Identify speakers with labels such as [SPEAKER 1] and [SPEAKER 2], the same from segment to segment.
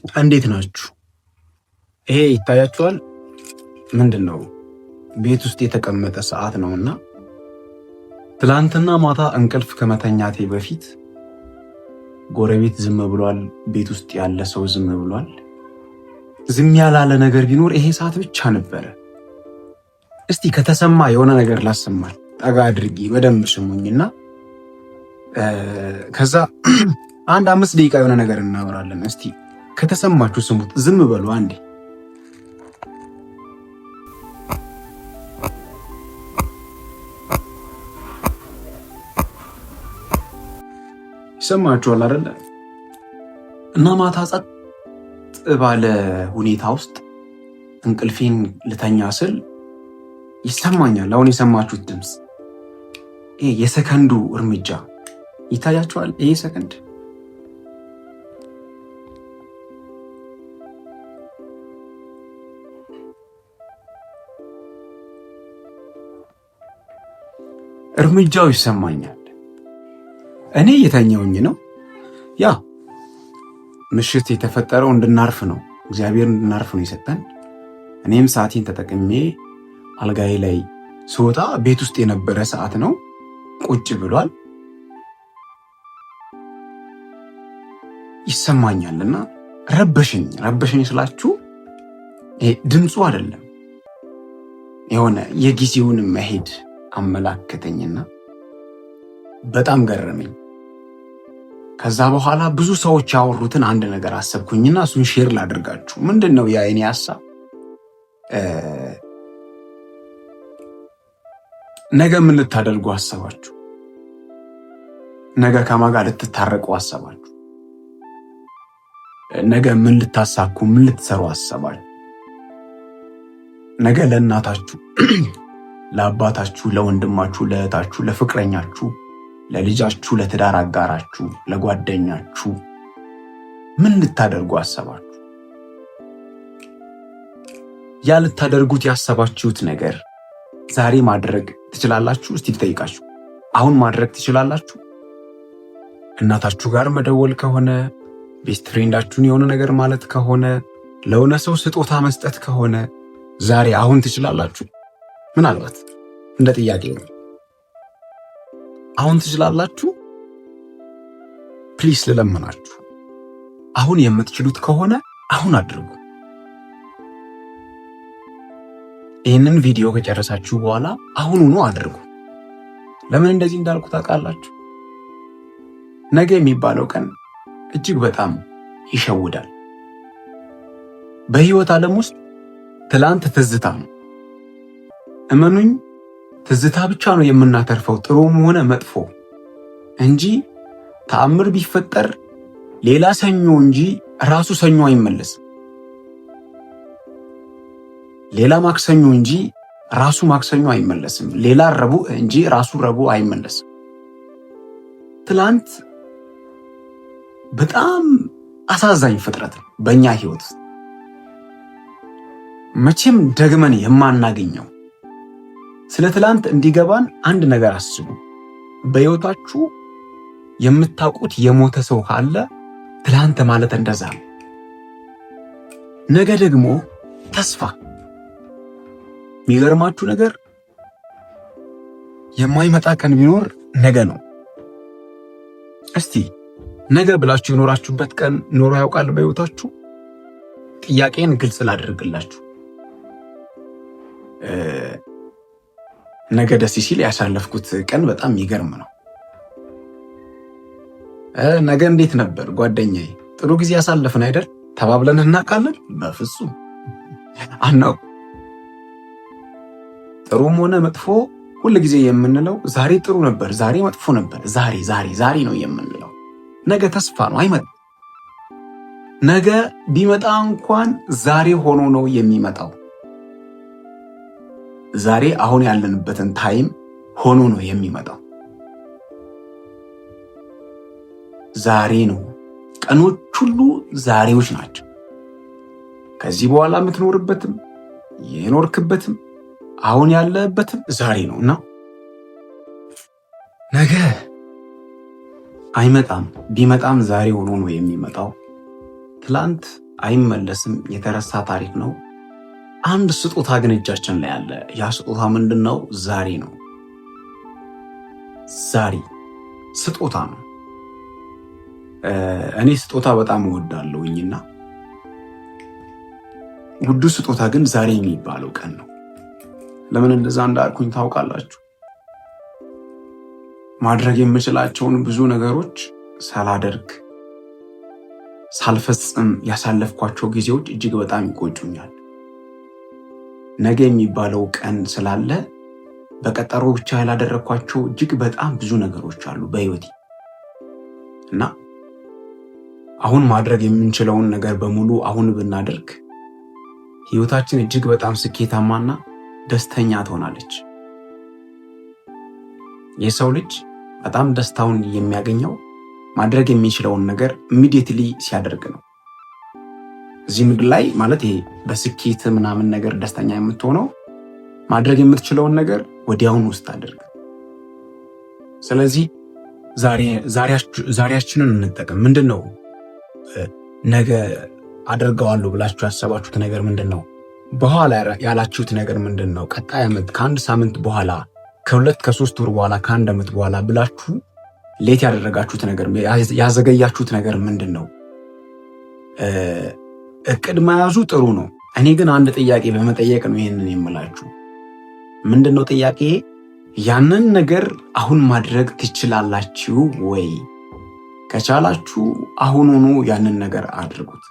[SPEAKER 1] እንዴት ናችሁ? ይሄ ይታያችኋል። ምንድን ነው? ቤት ውስጥ የተቀመጠ ሰዓት ነውና ትላንትና ማታ እንቅልፍ ከመተኛቴ በፊት ጎረቤት ዝም ብሏል። ቤት ውስጥ ያለ ሰው ዝም ብሏል። ዝም ያላለ ነገር ቢኖር ይሄ ሰዓት ብቻ ነበረ። እስቲ ከተሰማ የሆነ ነገር ላሰማል። ጠጋ አድርጊ በደንብ ስሙኝና ከዛ አንድ 5 ደቂቃ የሆነ ነገር እናወራለን። እስቲ ከተሰማችሁ ስሙት። ዝም በሉ አንዴ። ይሰማችኋል አይደለ? እና ማታ ጸጥ ባለ ሁኔታ ውስጥ እንቅልፌን ልተኛ ስል ይሰማኛል። አሁን የሰማችሁት ድምፅ ይሄ የሰከንዱ እርምጃ ይታያችኋል። ይሄ ሰከንድ እርምጃው ይሰማኛል። እኔ እየተኛውኝ ነው። ያ ምሽት የተፈጠረው እንድናርፍ ነው። እግዚአብሔር እንድናርፍ ነው የሰጠን። እኔም ሰዓቴን ተጠቅሜ አልጋዬ ላይ ስወጣ ቤት ውስጥ የነበረ ሰዓት ነው፣ ቁጭ ብሏል። ይሰማኛል እና ረበሸኝ። ረበሸኝ ስላችሁ ድምፁ አይደለም፣ የሆነ የጊዜውን መሄድ አመላከተኝና በጣም ገረመኝ። ከዛ በኋላ ብዙ ሰዎች ያወሩትን አንድ ነገር አሰብኩኝና እሱን share ላድርጋችሁ። ምንድን ነው ያ የኔ ሀሳብ? ነገ ምን ልታደርጉ አሰባችሁ? ነገ ከማን ጋር ልትታረቁ አሰባችሁ? ነገ ምን ልታሳኩ፣ ምን ልትሰሩ አሰባችሁ? ነገ ለእናታችሁ፣ ለአባታችሁ፣ ለወንድማችሁ፣ ለእህታችሁ፣ ለፍቅረኛችሁ፣ ለልጃችሁ፣ ለትዳር አጋራችሁ፣ ለጓደኛችሁ ምን ልታደርጉ አሰባችሁ? ያ ልታደርጉት ያሰባችሁት ነገር ዛሬ ማድረግ ትችላላችሁ? እስቲ ልጠይቃችሁ። አሁን ማድረግ ትችላላችሁ? እናታችሁ ጋር መደወል ከሆነ፣ best friend ኣችሁን የሆነ ነገር ማለት ከሆነ፣ ለሆነ ሰው ስጦታ መስጠት ከሆነ ዛሬ አሁን ትችላላችሁ? ምናልባት እንደ ጥያቄ ነው። አሁን ትችላላችሁ? Please ልለምናችሁ፣ አሁን የምትችሉት ከሆነ አሁን አድርጉ። ይህንን ቪዲዮ ከጨረሳችሁ በኋላ አሁኑኑ አድርጉ። ለምን እንደዚህ እንዳልኩ ታውቃላችሁ? ነገ የሚባለው ቀን እጅግ በጣም ይሸውዳል። በህይወት ዓለም ውስጥ ትላንት ትዝታ ነው። እመኑኝ፣ ትዝታ ብቻ ነው የምናተርፈው ጥሩም ሆነ መጥፎ እንጂ ተአምር ቢፈጠር ሌላ ሰኞ እንጂ ራሱ ሰኞ አይመለስም። ሌላ ማክሰኞ እንጂ ራሱ ማክሰኞ አይመለስም። ሌላ ረቡዕ እንጂ ራሱ ረቡዕ አይመለስም። ትላንት በጣም አሳዛኝ ፍጥረት ነው በእኛ ህይወት መቼም ደግመን የማናገኘው። ስለ ትላንት እንዲገባን አንድ ነገር አስቡ። በህይወታችሁ የምታውቁት የሞተ ሰው ካለ ትላንት ማለት እንደዛ ነው። ነገ ደግሞ ተስፋ። የሚገርማችሁ ነገር የማይመጣ ቀን ቢኖር ነገ ነው። እስቲ ነገ ብላችሁ የኖራችሁበት ቀን ኖሮ ያውቃል በህይወታችሁ? ጥያቄን ግልጽ ላደርግላችሁ። ነገ ደስ ሲል ያሳለፍኩት ቀን በጣም የሚገርም ነው። ነገ እንዴት ነበር ጓደኛዬ? ጥሩ ጊዜ ያሳለፍን አይደል? ተባብለን እናውቃለን? በፍጹም አናውቅም። ጥሩም ሆነ መጥፎ ሁል ጊዜ የምንለው ዛሬ ጥሩ ነበር፣ ዛሬ መጥፎ ነበር፣ ዛሬ ዛሬ ዛሬ ነው የምንለው። ነገ ተስፋ ነው፣ አይመጣም። ነገ ቢመጣ እንኳን ዛሬ ሆኖ ነው የሚመጣው። ዛሬ አሁን ያለንበትን time ሆኖ ነው የሚመጣው። ዛሬ ነው። ቀኖች ሁሉ ዛሬዎች ናቸው። ከዚህ በኋላ የምትኖርበትም የኖርክበትም አሁን ያለበትም ዛሬ ነው እና ነገ አይመጣም። ቢመጣም ዛሬ ሆኖ ነው የሚመጣው። ትላንት አይመለስም፣ የተረሳ ታሪክ ነው። አንድ ስጦታ ግን እጃችን ላይ አለ። ያ ስጦታ ምንድን ነው? ዛሬ ነው። ዛሬ ስጦታ ነው። እኔ ስጦታ በጣም እወዳለሁኝና ውዱ ስጦታ ግን ዛሬ የሚባለው ቀን ነው። ለምን እንደዛ እንዳልኩኝ ታውቃላችሁ? ማድረግ የምችላቸውን ብዙ ነገሮች ሳላደርግ ሳልፈጽም ያሳለፍኳቸው ጊዜዎች እጅግ በጣም ይቆጩኛል። ነገ የሚባለው ቀን ስላለ በቀጠሮ ብቻ ያላደረግኳቸው እጅግ በጣም ብዙ ነገሮች አሉ በህይወቴ እና አሁን ማድረግ የምንችለውን ነገር በሙሉ አሁን ብናደርግ ህይወታችን እጅግ በጣም ስኬታማና ደስተኛ ትሆናለች። የሰው ልጅ በጣም ደስታውን የሚያገኘው ማድረግ የሚችለውን ነገር immediately ሲያደርግ ነው። እዚህ ምድር ላይ ማለት ይሄ በስኬት ምናምን ነገር ደስተኛ የምትሆነው ማድረግ የምትችለውን ነገር ወዲያውኑ ስታደርግ። ስለዚህ ዛሬያችንን እንጠቀም። ምንድን ነው ነገ አደርገዋለሁ ብላችሁ ያሰባችሁት ነገር ምንድን ነው? በኋላ ያላችሁት ነገር ምንድን ነው? ቀጣይ ዓመት፣ ከአንድ ሳምንት በኋላ፣ ከሁለት ከሶስት ወር በኋላ፣ ከአንድ ዓመት በኋላ ብላችሁ late ያደረጋችሁት ነገር፣ ያዘገያችሁት ነገር ምንድን ነው? እቅድ መያዙ ጥሩ ነው። እኔ ግን አንድ ጥያቄ በመጠየቅ ነው ይህንን የምላችሁ። ምንድን ነው ጥያቄ? ያንን ነገር አሁን ማድረግ ትችላላችሁ ወይ? ከቻላችሁ አሁኑኑ ያንን ነገር አድርጉት።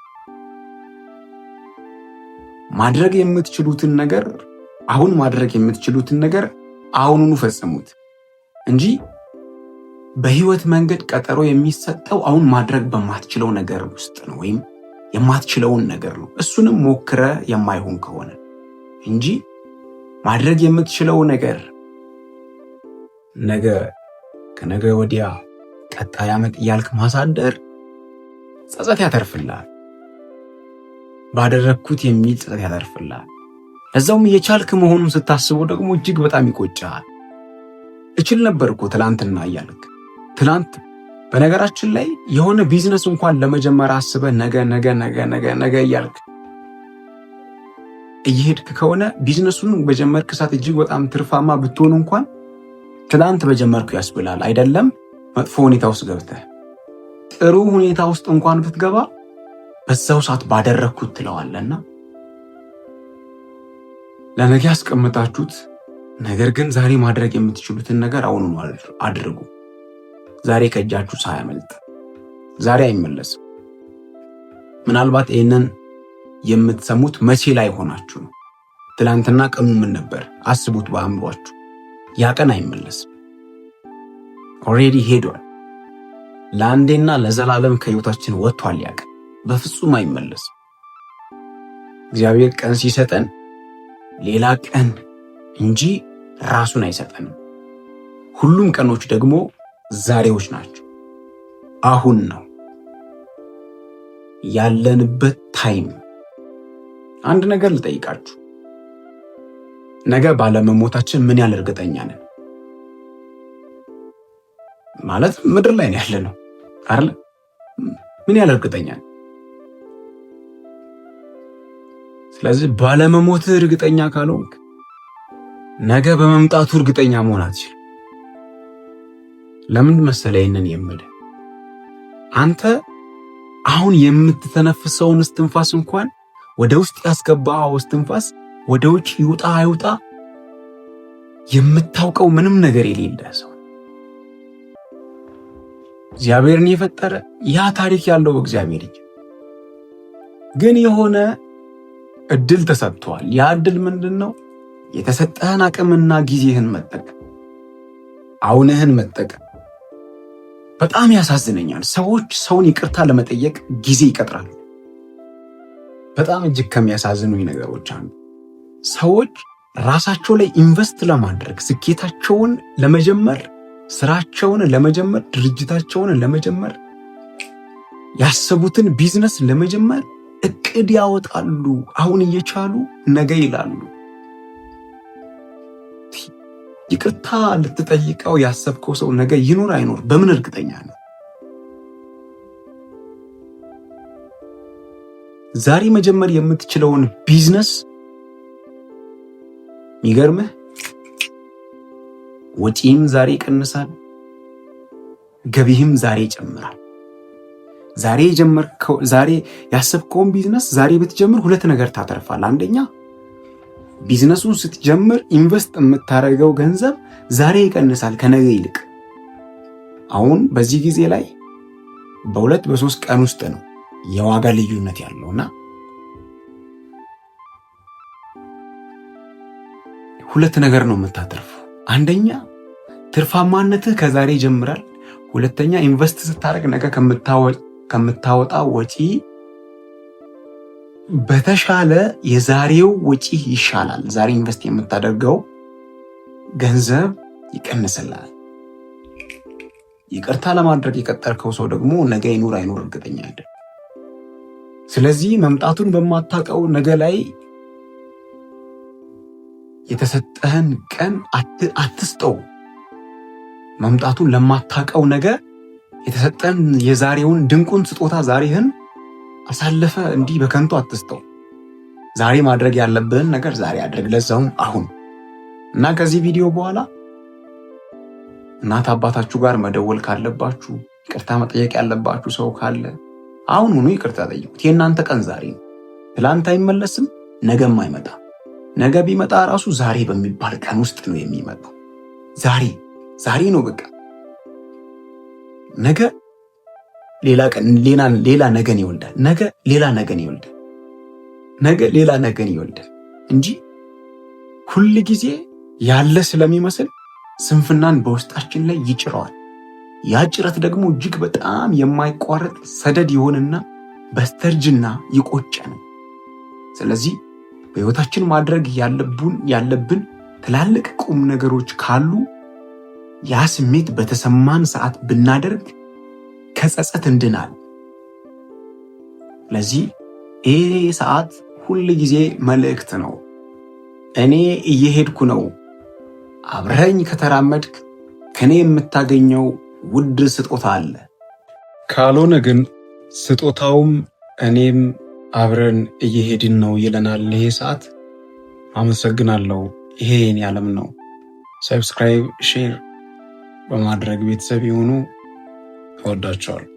[SPEAKER 1] ማድረግ የምትችሉትን ነገር አሁን ማድረግ የምትችሉትን ነገር አሁኑኑ ፈጽሙት እንጂ በህይወት መንገድ ቀጠሮ የሚሰጠው አሁን ማድረግ በማትችለው ነገር ውስጥ ነው፣ ወይም የማትችለውን ነገር ነው። እሱንም ሞክረ የማይሆን ከሆነ እንጂ ማድረግ የምትችለው ነገር ነገ፣ ከነገ ወዲያ፣ ቀጣይ ዓመት እያልክ ማሳደር ጸጸት ያተርፍልሃል። ባደረግኩት የሚል ጸጸት ያተርፍልሃል። ለዛውም እየቻልክ መሆኑን ስታስበው ደግሞ እጅግ በጣም ይቆጭሃል። እችል ነበር እኮ ትላንትና እያልክ ትላንት። በነገራችን ላይ የሆነ ቢዝነስ እንኳን ለመጀመር አስበህ ነገ ነገ ነገ ነገ ነገ እያልክ እየሄድክ ከሆነ ቢዝነሱን በጀመርክ ሰዓት እጅግ በጣም ትርፋማ ብትሆን እንኳን ትላንት በጀመርኩ ያስብላል። አይደለም መጥፎ ሁኔታ ውስጥ ገብተህ ጥሩ ሁኔታ ውስጥ እንኳን ብትገባ በዛው ሰዓት ባደረግኩት ትለዋለና ለነገ ያስቀመጣችሁት ነገር ግን ዛሬ ማድረግ የምትችሉትን ነገር አሁኑኑ አድርጉ። ዛሬ ከእጃችሁ ሳያመልጥ ዛሬ አይመለስም። ምናልባት ይህንን የምትሰሙት መቼ ላይ ሆናችሁ ነው? ትላንትና ቀኑ ምን ነበር? አስቡት በአእምሯችሁ። ያ ቀን አይመለስም። Already ሄዷል። ለአንዴና ለዘላለም ከህይወታችን ወጥቷል። ያ ቀን በፍጹም አይመለስም። እግዚአብሔር ቀን ሲሰጠን ሌላ ቀን እንጂ ራሱን አይሰጠንም። ሁሉም ቀኖች ደግሞ ዛሬዎች ናቸው። አሁን ነው ያለንበት time። አንድ ነገር ልጠይቃችሁ። ነገ ባለመሞታችን ምን ያህል እርግጠኛ ነን? ማለት ምድር ላይ ነው ያለነው አይደል? ምን ያህል እርግጠኛ ነን? ስለዚህ ባለመሞትህ እርግጠኛ ካልሆንክ ነገ በመምጣቱ እርግጠኛ መሆን አትችልም። ለምን መሰለህ ይህንን የምልህ? አንተ አሁን የምትተነፍሰውን እስትንፋስ እንኳን ወደ ውስጥ ያስገባኸው እስትንፋስ ወደ ውጭ ይውጣ አይውጣ የምታውቀው ምንም ነገር የሌለ ሰው እግዚአብሔርን የፈጠረ ያ ታሪክ ያለው በእግዚአብሔር እጅ ግን የሆነ እድል ተሰጥቷል። ያ እድል ምንድን ነው? የተሰጠህን አቅምና ጊዜህን መጠቀም፣ አሁንህን መጠቀም። በጣም ያሳዝነኛል። ሰዎች ሰውን ይቅርታ ለመጠየቅ ጊዜ ይቀጥራሉ። በጣም እጅግ ከሚያሳዝኑኝ ነገሮች አንዱ ሰዎች ራሳቸው ላይ invest ለማድረግ ስኬታቸውን ለመጀመር፣ ስራቸውን ለመጀመር፣ ድርጅታቸውን ለመጀመር፣ ያሰቡትን ቢዝነስ ለመጀመር እቅድ ያወጣሉ። አሁን እየቻሉ ነገ ይላሉ። ይቅርታ ልትጠይቀው ያሰብከው ሰው ነገ ይኑር አይኑር በምን እርግጠኛ ነው? ዛሬ መጀመር የምትችለውን ቢዝነስ የሚገርምህ ወጪም ዛሬ ይቀንሳል፣ ገቢህም ዛሬ ይጨምራል። ዛሬ የጀመርከው፣ ዛሬ ያሰብከውን ቢዝነስ ዛሬ ብትጀምር ሁለት ነገር ታተርፋለህ። አንደኛ፣ ቢዝነሱን ስትጀምር invest የምታደርገው ገንዘብ ዛሬ ይቀንሳል ከነገ ይልቅ። አሁን በዚህ ጊዜ ላይ በ2 በ3 ቀን ውስጥ ነው የዋጋ ልዩነት ያለውና ሁለት ነገር ነው የምታተርፈው። አንደኛ፣ ትርፋማነትህ ከዛሬ ይጀምራል። ሁለተኛ፣ invest ስታደርግ ነገ ከምታወጣው ወጪ በተሻለ የዛሬው ወጪ ይሻላል። ዛሬ invest የምታደርገው ገንዘብ ይቀንስልሃል። ይቅርታ ለማድረግ የቀጠርከው ሰው ደግሞ ነገ ይኑር አይኑር እርግጠኛ አይደለም። ስለዚህ መምጣቱን በማታውቀው ነገ ላይ የተሰጠህን ቀን አትስጠው። መምጣቱን ለማታውቀው ነገ የተሰጠን የዛሬውን ድንቁን ስጦታ ዛሬህን አሳልፈህ እንዲህ በከንቱ አትስጠው። ዛሬ ማድረግ ያለብህን ነገር ዛሬ አድርግ፣ ለዛውም አሁን። እና ከዚህ ቪዲዮ በኋላ እናት አባታችሁ ጋር መደወል ካለባችሁ፣ ይቅርታ መጠየቅ ያለባችሁ ሰው ካለ አሁኑኑ ይቅርታ ጠይቁት። የእናንተ ቀን ዛሬ ነው። ትላንት አይመለስም፣ ነገም አይመጣም። ነገ ቢመጣ ራሱ ዛሬ በሚባል ቀን ውስጥ ነው የሚመጣው። ዛሬ ዛሬ ነው በቃ። ነገ ሌላ ቀን ሌላ ነገን ይወልዳል። ነገ ሌላ ነገን ይወልዳል። ነገ ሌላ ነገን ይወልዳል እንጂ ሁል ጊዜ ያለ ስለሚመስል ስንፍናን በውስጣችን ላይ ይጭረዋል። ያ ጭረት ደግሞ እጅግ በጣም የማይቋረጥ ሰደድ ይሆንና በስተርጅና ይቆጨናል። ስለዚህ በህይወታችን ማድረግ ያለብን ትላልቅ ቁም ነገሮች ካሉ ያ ስሜት በተሰማን ሰዓት ብናደርግ ከጸጸት እንድናል። ስለዚህ ይሄ ሰዓት ሁል ጊዜ መልእክት ነው። እኔ እየሄድኩ ነው፣ አብረኝ ከተራመድክ ከኔ የምታገኘው ውድ ስጦታ አለ።
[SPEAKER 2] ካልሆነ ግን ስጦታውም እኔም አብረን እየሄድን ነው ይለናል ይሄ ሰዓት። አመሰግናለሁ። ይሄ የኔ ዓለም ነው። Subscribe፣ share በማድረግ ቤተሰብ ይሁኑ። እወዳችኋለሁ።